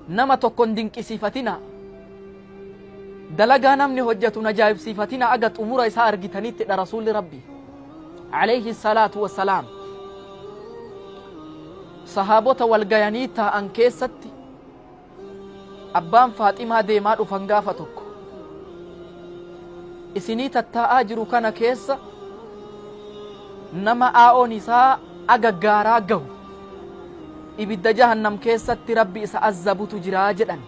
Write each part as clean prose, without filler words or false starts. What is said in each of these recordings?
Nama tokko hin dinqisiifatinaa. Dalagaa namni hojjatu hin ajaa'ibsiifatinaa aga xumura isaa argitaniittidha Rasuulli Rabbii. Alayhi salaatu wassalaam. Sahaabota wal gayanii taa'an keessatti abbaan Faaximaa deemaa dhufan gaafa tokko. Isinii tattaa'aa jiru kana keessa nama aa'oon isaa aga gaaraa gahu ibidda jahannam keessatti Rabbi isa azzabutu jira jedhan.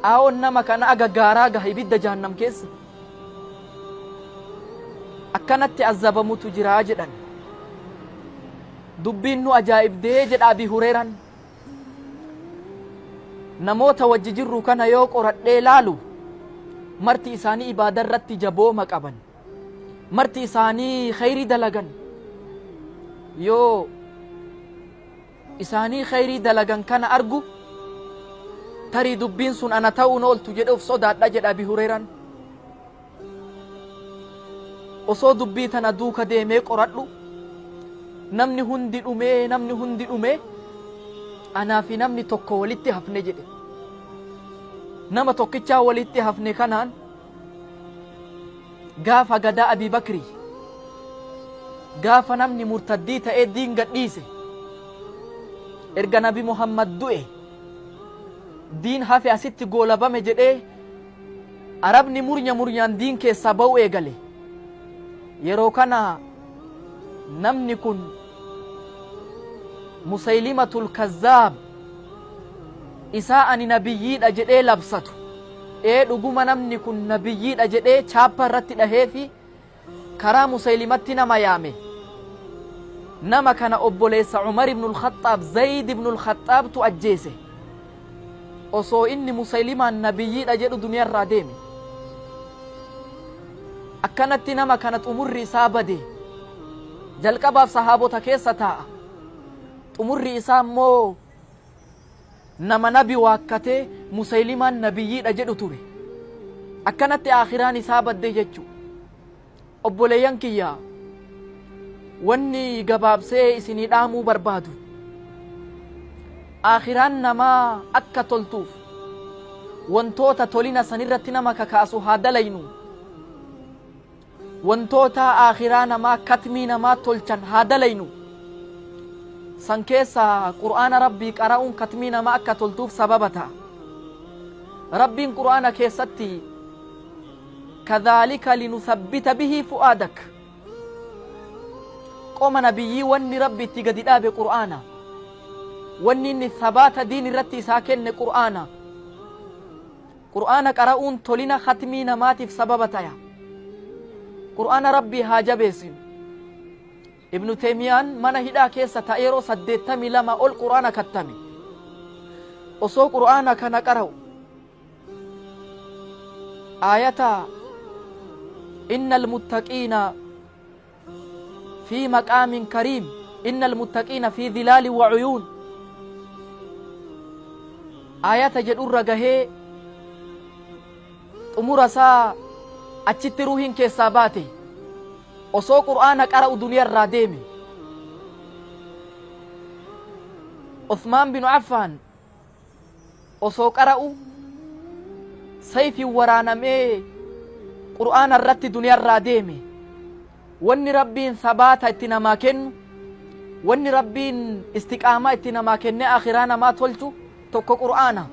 Aa'oon nama kana aga gaaraa gaha ibidda jahannam keessa. Akkanatti azzabamutu jira jedhan. Dubbiin nu ajaa'ibdee jedha Abi Hureeraan. Namoota wajji jirru kana yoo qoradhee laalu marti isaanii ibaada irratti jabooma qaban. Marti isaanii kheyrii dalagan. Yoo isaanii kheyrii dalagan kana argu tarii dubbiin sun ana ta'uun ooltu jedhe of sodaadha jedha Abi Hureeraan. Osoo dubbii tana duuka deemee qoradhu namni hundi dhumee namni hundi dhumee anaa fi namni tokko walitti hafne jedhe. Nama tokkichaa walitti hafne kanaan gaafa gadaa Abii Bakrii gaafa namni murtaddii ta'ee diin gadhiise erga Nabi Muhammad du'e diin hafe asitti goolabame jedhee Arabni murnya murnyaan diin keessaa ba'uu eegale. Yeroo kana namni kun Musaylimatul Kazzaab isaa ani nabiyyiidha jedhee labsatu. Ee dhuguma namni kun nabiyyiidha jedhee chaappaa irratti dhaheefi karaa Musaylimatti nama yaame. Nama kana obboleessa Umar ibnul Khaxxaab Zayd ibnul Khaxxaabtu ajjeese. Osoo inni Musaylimaan nabiyyiidha jedhu duniyarraa deeme. Akkanatti nama kana xumurri isaa bade. Jalqabaaf sahaabota keessa taa'a. Xumurri isaa immoo nama nabi waakkatee Musaylimaan nabiyyiidha jedhu ture. Akkanatti aakhiraan isaa badde jechu. Obboleeyyan kiyya wanni gabaabsee isinii dhaamuu barbaadu aakhiraan namaa akka toltuuf wantoota tolina sanirratti nama kakaasu haa dalaynu. Wantoota aakhiraa namaa katmii namaa tolchan haa dalaynu. San keessa Qur'aana Rabbii qara'uun katmii namaa akka toltuuf sababa ta'a. Rabbiin Qur'aana keessatti kadhaalika linuthabbita bihi fu'aadak qoma nabiyyii wanni Rabbi itti gadi dhaabe Qur'aana. Wanni inni thabaata diin irratti isaa kenne Qur'aana. Qur'aana qara'uun tolina khatmii namaatiif sababa taya. Qur'aana Rabbii haa jabeessinu. Ibnu Teeymiyaan mana hidhaa keessa ta'ee yeroo 82 ol Qur'aana kattame. Osoo Qur'aana kana qara'u aayata innal muttaqiina fi maqaamin kariim innal muttaqiina fi dhilaalin wa uyuun aayata jedhurra gahee xumura isaa achitti ruuhiin keessaa baate osoo qur'aana qara'u duniyarraa deeme. Uthmaan binu Affaan osoo qara'u sayfiin waraanamee qur'aana irratti duniyarraa deeme. Wanni Rabbiin sabaata itti namaa kennu, wanni Rabbiin istiqaamaa itti namaa kennee akhiraa namaa tolchu tokko qur'aana.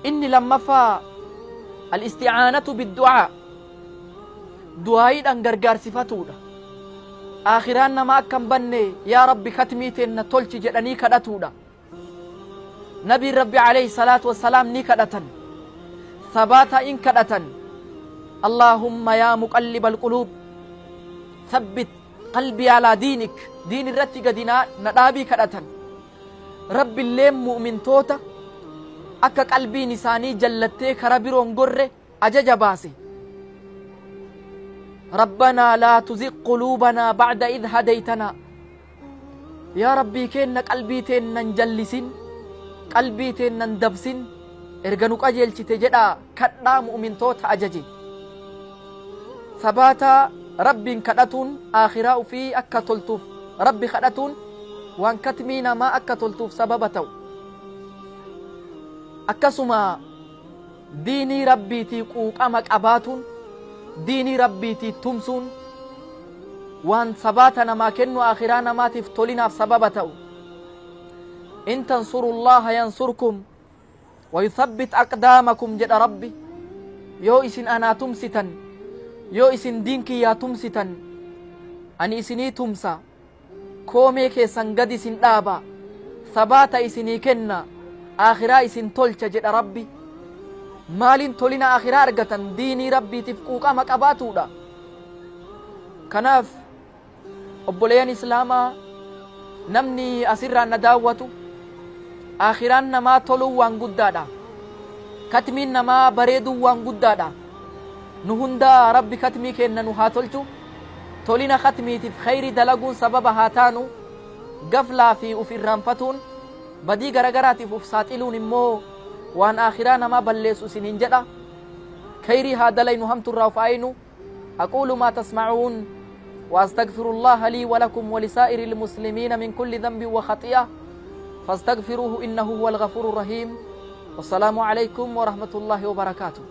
Inni lammaffaa al-isti'aanatu biddu'aa, du'aayiidhaan gargaarsifatuudha. Aakhiraan namaa akka hin banne yaa Rabbi katmii teenna tolchi jedhanii kadhatuudha. Nabiin Rabbi alayhi salaatu wassalaam ni kadhatan. Sabaata in kadhatan. Allaahumma yaa muqallibal quluub thabbit qalbii alaa diinik, diin irratti gadi na dhaabii kadhatan. Rabbilleen mu'mintoota akka qalbiin isaanii jallattee kara biroon gorre ajaja baase. Rabbanaa laa tuziq quluubanaa ba'da idh hadaytanaa. Yaa Rabbii keenna qalbii teenna hin jallisin, qalbii teenna hin dabsin, erga nu qajeelchite jedhaa kadhaa mu'mintoota ajaje. Sabaata Rabbiin kadhatuun aakhiraa ufii akka toltuuf Rabbi kadhatuun waan katmii namaa akka toltuuf sababa ta'u. Akkasuma diinii Rabbiitii quuqama qabaatuun, diinii Rabbiitii tumsuun waan sabaata namaa kennu aakhiraa namaatiif tolinaaf sababa ta'u. In tansurullaaha yansurkum wa yuthabbit aqdaamakum jedha Rabbi. Yoo isin anaa tumsitan, yoo isin diin kiyyaa tumsitan, ani isinii tumsa. Koomee keessan gad isin dhaaba, sabaata isinii kenna, aakhiraa isin tolcha jedha Rabbi. Maaliin tolina aakhiraa argatan? Diinii Rabbiitiif quuqama qabaatuudha. Kanaaf obboleeyyan Islaamaa namni asirraan na daawwatu aakhiraan namaa toluun waan guddaadha. Katmiin namaa bareeduun waan guddaadha. Nu hundaa Rabbi katmii keenna nu haa tolchu. Tolina khatmiitif kheyri dalaguun sababa haa taanu, gaflaa fi uf irraanfatuun, badii garagaraatiif uf saaxiluun immoo waan aakhiraa namaa balleessu isiniin jedha. Kheyrii haa dalaynu hamturraa uf haa eeynu. Aquulu maa tasma'uun wa astagfirullaaha lii wa lakum wa lisaa'iril muslimiina min kulli dhanbin wa khaxi'a fastagfiruuhu innahu huwal ghafuurur rahiim. Wassalaamu alaykum wa rahmatullaahi wa barakaatuh.